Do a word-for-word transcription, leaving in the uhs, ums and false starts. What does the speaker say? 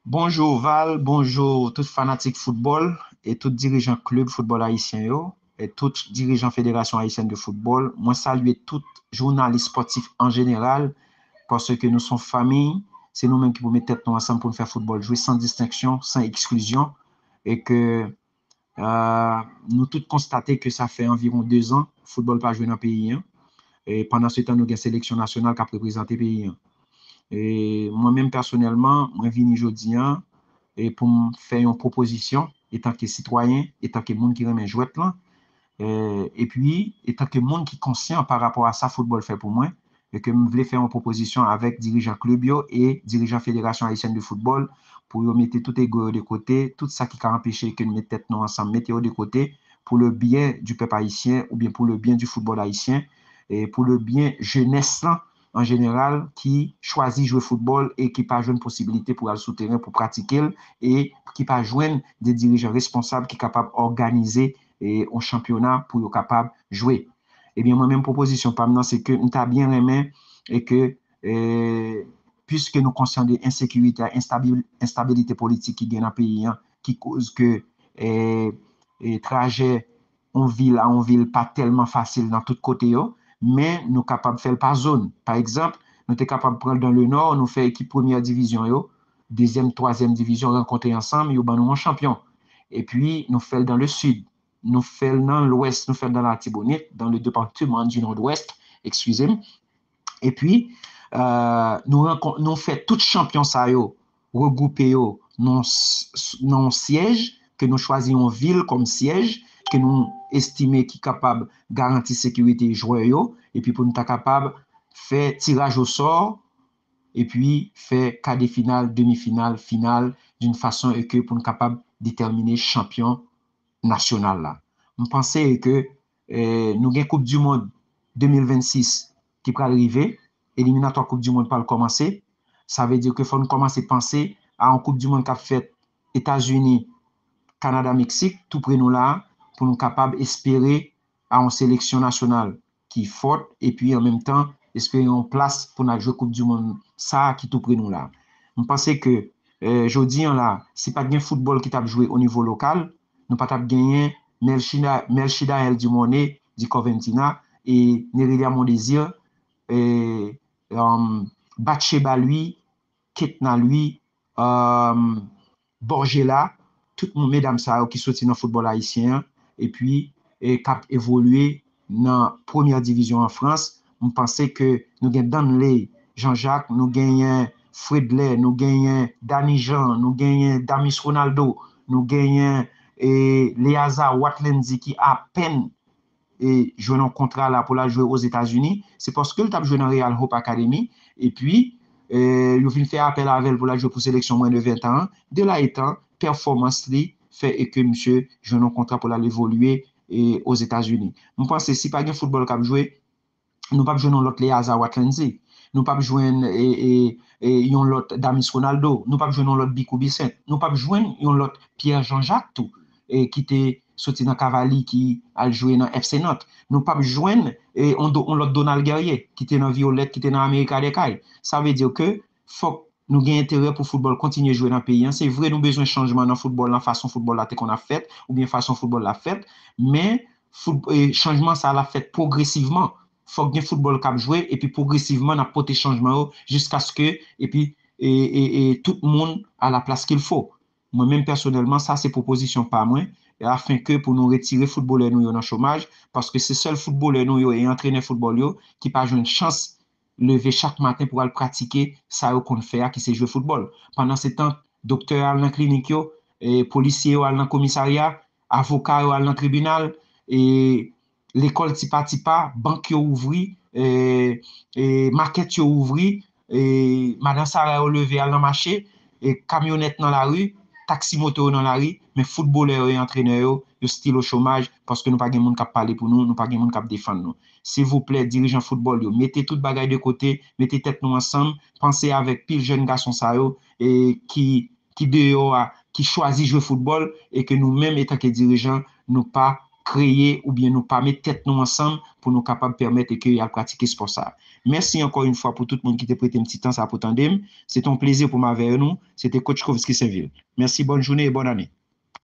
Bonjou Val, bonjou tout fanatik foutbòl e tout dirijan klib foutbòl ayisyen yo, e tout dirijan Federasyon Ayisyèn de Foutbòl. Mwen salye tout jounalis spòtif an jeneral, paske nou se yon fanmi, se nou menm ki pou met tèt nou ansanm pou n fè foutbòl jwe san distenksyon, san eksklizyon, e ke Euh, nou tout konstate ke sa fè anviwon dezan foutbòl pa jwe nan peyi an. E pandan se tan, nou gen seleksyon nasyonal k ap reprezante peyi an. E mwen menm pèsonèlman, mwen vini jodi an e pou m fè yon pwopozisyon etanke sitwayen, etanke moun ki renmen jwèt lan, e, epi etanke moun ki konsyan pa rapò a sa foutbòl fè pou mwen, e ke m vle fè yon pwopozisyon avèk dirijan klib yo e dirijan Federasyon Ayisyèn de Foutbòl pou yo mete tout ego yo de kote, tout sa ki ka anpeche ke n met tèt nou ansanm, mete yo de kote pou le byen di pèp ayisyen oubyen pou le byen di foutbòl ayisyen, e pou le byen jenès lan an jeneral ki chwazi jwe foutbòl e ki pa jwenn posibilite pou al sou teren pou pratike l e ki pa jwenn de dirijan responsab ki kapab òganize e yon chanpyona pou yo kapab jwe. Ebyen, mwen menm pwopozisyon pa m nan, se ke m ta byen renmen e ke, e, piske nou konsyan de ensekirite a, enstabil, enstabilite politik ki gen nan peyi an, ki koz ke, e, e, trajè yon vil a yon vil pa tèlman fasil nan tout kote yo, men nou kapab fè l pa zòn. Pa egzanp, nou te kapab pran l dan le nò, nou fè ekip premyè divizyon yo, dezyèm, twazyèm divizyon rankontre ansanm, yo ban nou yon chanpyon. Epi, nou fè l dan le sid, nou fè l nan lwès, nou fè l dan Latibonit, dans le département du Nord-Ouest, eskize m. Epi, euh, nou, rankon- nou fè tout chanpyon sa yo regwoupe yo nan s- s- nan yon syèj, ke nou chwazi yon vil kòm syèj, ke nou estime ki kapab garanti sekirite jwè yo, epi pou nou ta kapab fè tiraj osò, epi fè ka de final, demi final, final, d'une façon e ke pou nou kapab detèmine chanpyon nasyonal la. M panse ke, eh, nou gen Koup di Mond de mil vennsis ki pral rive, eliminatwa Koup di Mond pral kòmanse. Sa vle di ke fò n kòmanse panse a yon Koup di Mond k ap fèt Etazini, Kanada, Meksik, tou pre nou la a, pou nou kapab espere a yon seleksyon nasyonal ki fòt, epi an menm tan, espere yon plas pou n al jwe Koup di Mond sa a ki tou pre nou la. M panse ke, eh, jodi an la, si pa t gen foutbòl ki t ap jwe o nivo lokal, nou pa t ap genyen Melchida- Melchidaël Dumornay di Corventina e Nerilia Mondésir, e, um, Batsheba Louis, Ketna Louis, um, Borgella, tout moun, medam sa yo ki soti nan foutbòl ayisyen an, epi, e, k ap evolye nan premyè divizyon an Frans. M panse ke nou gen Danley Jean-Jacques, nou genyen Fredlè, nou genyen Dany Jean, nou genyen Damis Ronaldo, nou genyen, e, Leaza Watlendy ki apèn, e, jwenn yon kontra la pou l al jwe Ozetazini. Se paske l t ap jwe nan Real Hope Academy. Epi, e, yo vin fè apèl avè l pou l al jwe pou seleksyon mwens de ven an. De la etan, pèfòmans li fè e ke misye jwenn yon kontra pou l al evolye, e, Ozetazini. M panse si pa gen foutbòl k ap jwe, nou p ap jwenn yon lòt Leaza Watlendy. Nou p ap jwenn, e, e, e, yon lòt Damis Ronaldo. Nou p ap jwenn yon lòt Bicou Bissainthe. Nou p ap jwenn yon lòt Pierre Jean-Jacques tou, e, ki te soti nan Cavali ki al jwe nan F C Nantes. Nou p ap jwenn, e, yon, do- yon lòt Donald Guerrier ki te nan Violettes, ki te nan Amerika dè Kay. Sa vle di ke fòk nou gen enterè pou foutbòl kontinye jwe nan peyi an. Se vre nou bezwen chanjman nan foutbòl lan, fason foutbòl la te konn ap fèt, oubyen fason foutbòl la ap fèt, men fout- e, chanjman sa a l ap fèt pwogresivman. Fòk gen foutbòl k ap jwe, epi pwogresivman n ap pote chanjman yo jiskaske, epi, e, e, e, tout moun a la plas qu'il faut. Mwen menm pèsonèlman, sa se pwopozisyon pa mwen, afenke pou nou retire foutbolè nou yo nan chomaj, paske se sèl foutbolè nou yo e antrenè foutbòl yo ki pa jwenn chans leve chak maten pou al pratike sa yo konn fè a, ki se jwe foutbòl. Pandan se tan, doktè yo al nan klinik yo, e, polisye yo al nan komisarya, avoka yo al nan tribinal, e, lekòl tipa tipa, bank yo ouvri, e, e, makèt yo ouvri, e, madan Sara yo leve al nan mache, e, kamyonèt nan lari, taksi moto yo nan lari, men foutbolè yo e antrenè yo, yo still o chomaj, paske nou pa gen moun k ap pale pou nou, nou pa gen moun k ap defann nou. Silvouplè, dirijan foutbòl yo, mete tout bagay de kote, mete tèt nou ansanm, panse avèk pil jèn gason sa yo, e, ki, ki deyò a, ki chwazi jwe foutbòl, e ke nou menm, etanke dirijan, nou pa kreye oubyen nou pa met tèt nou ansanm pou nou kapab pèmèt ke y al pratike spò sa. Mèsi ankò yon fwa pou tout moun ki te prete m ti tan sa pou tande m. Se te yon plezi pou m avè nou. Se te Coach Kovski Sainvil. Mèsi, bòn jounen e bòn ane.